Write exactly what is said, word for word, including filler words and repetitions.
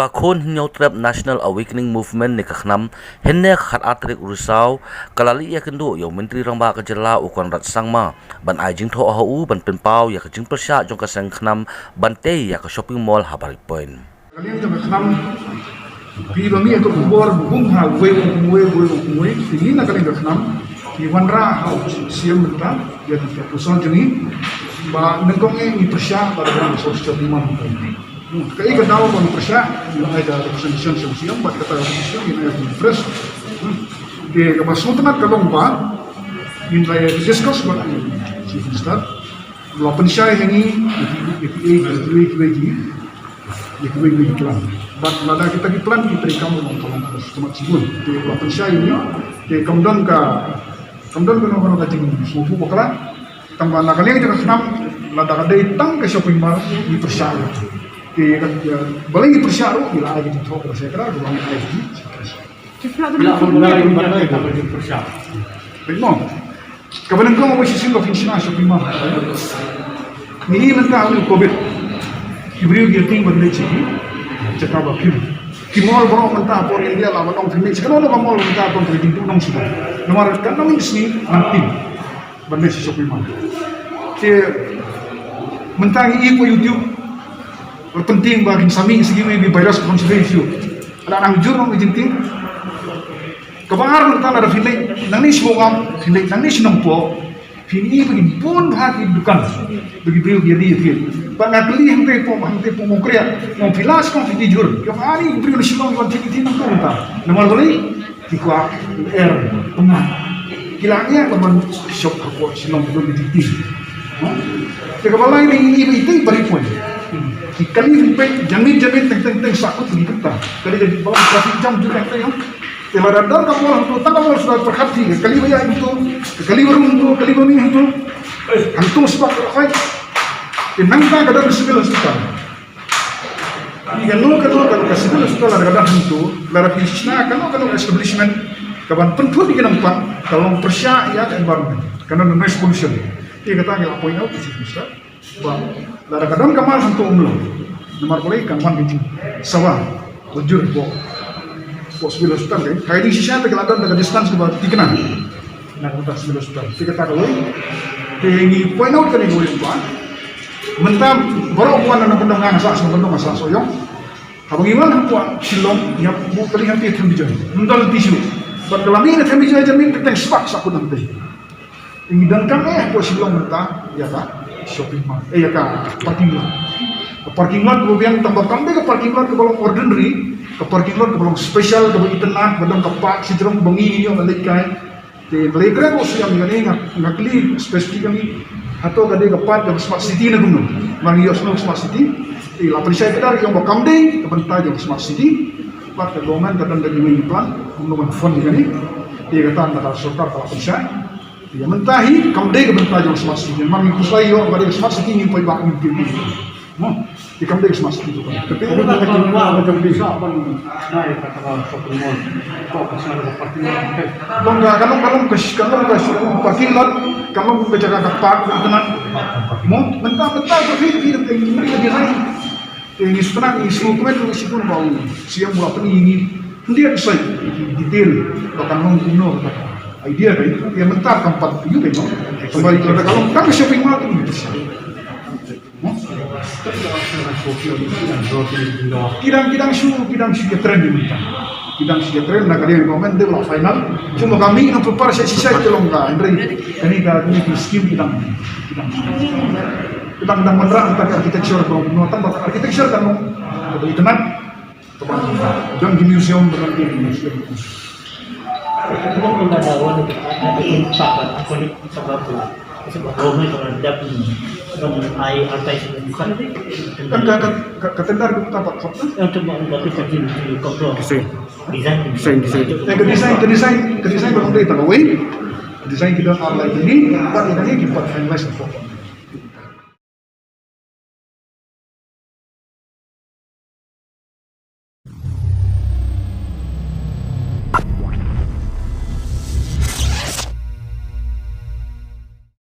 Ka khun Hynñiewtrep National Awakening Movement ne ka KHNAM, hynne ka khatar tarik u Risaw, ka la leit ïakynduh ïa u Myntri Rangbah ka jylla u Conrad Sangma ban ai jingthoh ha u ban pynpaw ïa ka jingpyrshah jong ka seng KHNAM ban tei ïa ka shopping mall ha Barit Point. Ka liang jong ka KHNAM, phi ba mih ha ka khubor ba hum ha uwei u kumwei, uwei u kumwei, te ngi na ka liang ka KHNAM ngi wanrah ha u Siem mynta ïa ka proposal jong ngi ba nyngkong eh ngi pyrshah ba da ka shopping mall. Kaei ka daw ba ngi pyrshah, ngi ai ka representation sha u Siem bad kata ka representation ngi ai ka press. Te kaba sngewtynnat ka long ba ngin ïa discuss bad u Chief Minister. La pynshai ha ngi ïa kiwei kiwei ki plan. Bad lada kita ki plan ki treikam, long ka long ka sngewtynnat shibun. Te la pynshai ha ngi, te kam don ka, kam don kano kano ka jingsngewthuh bakla. Tang ba na ka liang jong ka KHNAM, lada ka dei tang ka shopping mall ngi pyrshah ïa. Te ka, balei ngi pyrshah ruh, ngi la ai ka jingthoh kaba shai kdar, kaba ngi ai ka jingthoh. Peit mo. Kaba nyngkong, uwei shisien ba phin shna shopping mall. Ngi mynta ha u covid, ki briew ki ïating ban leit sha ki jaka ba phylla. Ki mall baroh mynta ha por India la ban ong phin leit sha kano kano ka mall mynta ha por, phin leit sha kano sha kano. Namar ka nang ïa sngi nang tim ban leit sha shopping mall. Te mynta ngi ïohi ha YouTube, la pyntieng ba kin sa mih sha kiwei ki virus ba kin sa mih sha kiwei. Lada nang jur nang jingtieng. Kaba ar, mynta lada phi leit nangne sha Mawngap, phi leit nangne sha Nongpoh, phin ïohi ba kin bun bha ki dukan ba ki briew ki ïa die ïa thied. Bad nga kylli hangtei hapoh, hangtei hapoh Mawkriah, nga ong phi la sngewthuh, phi die jur. Ki ong ani ki briew na Shillong ki wan thied ki thied nangto mynta. Namar balei? Ki kwah lyer pyngngad. Ki la ngiah ban wan shop hapoh Shillong, ki don ki jingtieng. Te kaba lai ne, ngi ïohi ba itei Barit Point, ki kali phi peit, janmiet janmiet teng teng teng, sah kut ki kynta. Kali ka ba long traffic jam jur teng teng. Te lada don ka mall hangto, tang ka mall suda pyrkhat phi, ka kali ba ïaid hangto, ka kali ba rung hangto, ka kali ba mih hangto. Hangto spah ka rkhai. Te nangta ka don civil hospital. Ïa kano kano ka, ka civil hospital lada ka don hangto, lada phi shna kano kano ka establishment kaban pynthut ïa ki nongpang, ka long pyrshah ïa ka environment, ka long noise pollution. Ïa kata ngi la point out ïa u Chief Minister ba lada ka don ka mall hangto um long. Namar balei? Kan wan ka jingsawa ba jur hapoh, hapoh civil hospital, ka dei shisha te ka la don da ka distance kaba thikna na ka bynta civil hospital. Te kata kawei. Te ngi point out kane kawei ba mynta baroh ba wan na Nongkyndong, nga sah sha Nongkyndong, nga sah Sohiong. Haba ngi wan hapoh Shillong, ngi ïa buh kali hangtei Them Bijoy. Ym don lynti shuh. Bad ka la mih na Them Bijoy janmiet, ka teng spah sah kut hangtei. Ngi donkam eh hapoh Shillong mynta ïa ka shopping mall, eh, ïa ka parking lot. Ka parking lot kaba biang, tang ba kam dei ka parking lot kaba long ordinary, ka parking lot kaba long special, kaba itynnad, ba don ka park shajrong ba ngi ngin ïoh ban leit kai. Te balei kren u Siem ïa kane, nga, nga kylli specifically, hato ka dei ka part jong smart city ne kumno? Namar ngi ïohsngew smart city, te la pynshai kdar ïa ba kam dei ka bynta jong smart city. Bad ka government ka don da kiwei ki plan kumno ban fund ïa kane. Te kata na ka sorkar ka la pynshai. Ïa mynta hi kam dei ka bynta jong smart city. Namar ngi khuslai ïoh ba dei ka smart city, ngi poi bak ngi poi. Mo, te kam dei ka smart city tu kan. Te ka bynta ka jong ka jong ka ban nai ka, ka shopping mall. Ka ka sna ka parking lot. Long ka, ka long, ka long ka sh-, ka long ka sh-, parking lot, ka long ka jaka ka park ka itynnad. Mo, mynta, mynta ka phi, phi, phi, phi, phi design. Te ngi sngewthuh, ngi sngewthuh kumne, ngi sngewthuh ba u Siem u la pyni ïa ngi. Hynrei sa detail ba kan long kumno kata. Idea ka ïa mynta kam pat ïa ka, no. Kaba ïa ka long tang shopping mall tu. Ki dang, ki dang shu, ki dang shu ïa trend ïa mynta. Ki dang shu ïa trend, na ka liang government dei ba la final. Shu ma ka mih na paper sha shisha ka long ka. Hynrei kane ka, kane ka scheme ki dang, ki dang shu. Ki dang, dang wanrah tang ka architecture ka long, no, tang ka architecture ka long. Ka itynnad. Ka ban don ki museum, ka ban don ki museum. Kan ka, ka, ka tender ka ta pat khot. Design. Design, design. Eh, ka design, ka design, ka design ba dei ta kawei. Design ki don ar lai kine, pat ïa kane ki pat finalize khot.